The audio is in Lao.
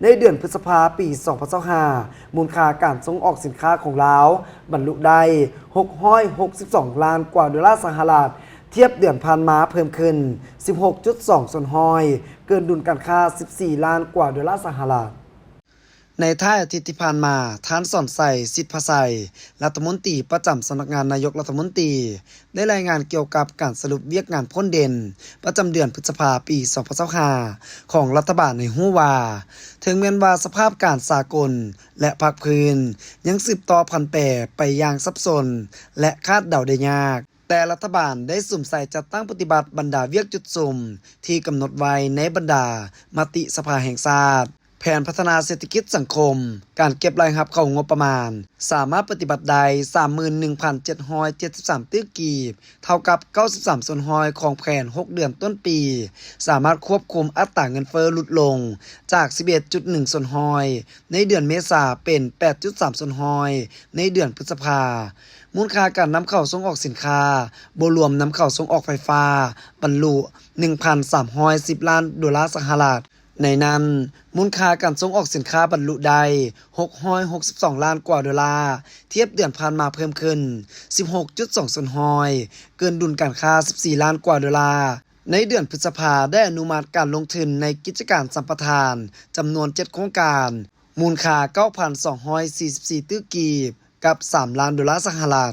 ໃນເດືອນພຶດສະພາປີສອງພັນຊາວຫ້າ ມູນຄ່າການສົ່ງອອກສິນຄ້າຂອງລາວບັນລຸໄດ້ຫົກຮ້ອຍຫົກສິບສອງລ້ານກວ່າໂດລາສະຫະລັດ, ທຽບເດືອນຜ່ານມາເພີ່ມຂຶ້ນສິບຫົກຈຸດສອງສ່ວນຮ້ອຍ, ເກີນດຸນການຄ້າສິບສີ່ລ້ານກວ່າໂດລາສະຫະລັດ. ໃນທ້າຍອາທິດທີ່ຜ່ານມາ, ທ່ານ ສອນໄຊ ສິດພະໄຊ ລັດຖະມົນຕີປະຈຳສຳນັກງານນາຍົກລັດຖະມົນຕີ ໄດ້ລາຍງານກ່ຽວກັບການສະຫຼຸບວຽກງານພົ້ນເດັ່ນປະຈຳເດືອນພຶດສະພາປີສອງພັນຊາວຫ້າ ຂອງລັດຖະບານໃຫ້ຮູ້ວ່າ, ເຖິງແມ່ນວ່າສະພາບການສາກົນ ແລະ ພາກພື້ນຍັງສືບຕໍ່ຜັນແປໄປຢ່າງສັບສົນ ແລະ ຄາດເດົາໄດ້ຍາກ, ແຕ່ລັດຖະບານໄດ້ສຸມໃສ່ຈັດຕັ້ງປະຕິບັດບັນດາວຽກຈຸດສຸມທີ່ກຳນົດໄວ້ໃນບັນດາມະຕິສະພາແຫ່ງຊາດ, ແຜນພັດທະນາເສດຖະກິດສັງຄົມ, ການເກັບລາຍຮັບເຂົ້າງົບປະມານ ສາມາດປະຕິບັດໄດ້ສາມໝື່ນໜຶ່ງພັນເຈັດຮ້ອຍເຈັດສິບສາມຕື້ກີບ, ເທົ່າກັບເກົ້າສິບສາມສ່ວນຮ້ອຍຂອງແຜນຫົກເດືອນຕົ້ນປີ, ສາມາດຄວບຄຸມອັດຕາເງິນເຟີ້ຫຼຸດລົງຈາກສິບເອັດຈຸດໜຶ່ງສ່ວນຮ້ອຍໃນເດືອນເມສາ ເປັນແປດຈຸດສາມສ່ວນຮ້ອຍໃນເດືອນພຶດສະພາ. ມູນຄ່າການນຳເຂົ້າສົ່ງອອກສິນຄ້າ ບໍ່ລວມນຳເຂົ້າສົ່ງອອກໄຟຟ້າ ບັນລຸໜຶ່ງພັນສາມຮ້ອຍສິບລ້ານໂດລາສະຫະລັດ. ໃນນັ້ນ, ມູນຄ່າການສົ່ງອອກສິນຄ້າບັນລຸໄດ້ຫົກຮ້ອຍຫົກສິບສອງລ້ານກວ່າໂດລາ, ທຽບເດືອນຜ່ານມາເພີ່ມຂຶ້ນສິບຫົກຈຸດສອງສ່ວນຮ້ອຍ, ເກີນດຸນການຄ້າສິບສີ່ລ້ານກວ່າໂດລາ. ໃນເດືອນພຶດສະພາ ໄດ້ອະນຸມັດການລົງທຶນໃນກິດຈະການສຳປະທານຈຳນວນເຈັດໂຄງການ, ມູນຄ່າເກົ້າພັນສອງຮ້ອຍສີ່ສິບສີ່ຕື້ກີບ ກັບສາມລ້ານໂດລາສະຫະລັດ.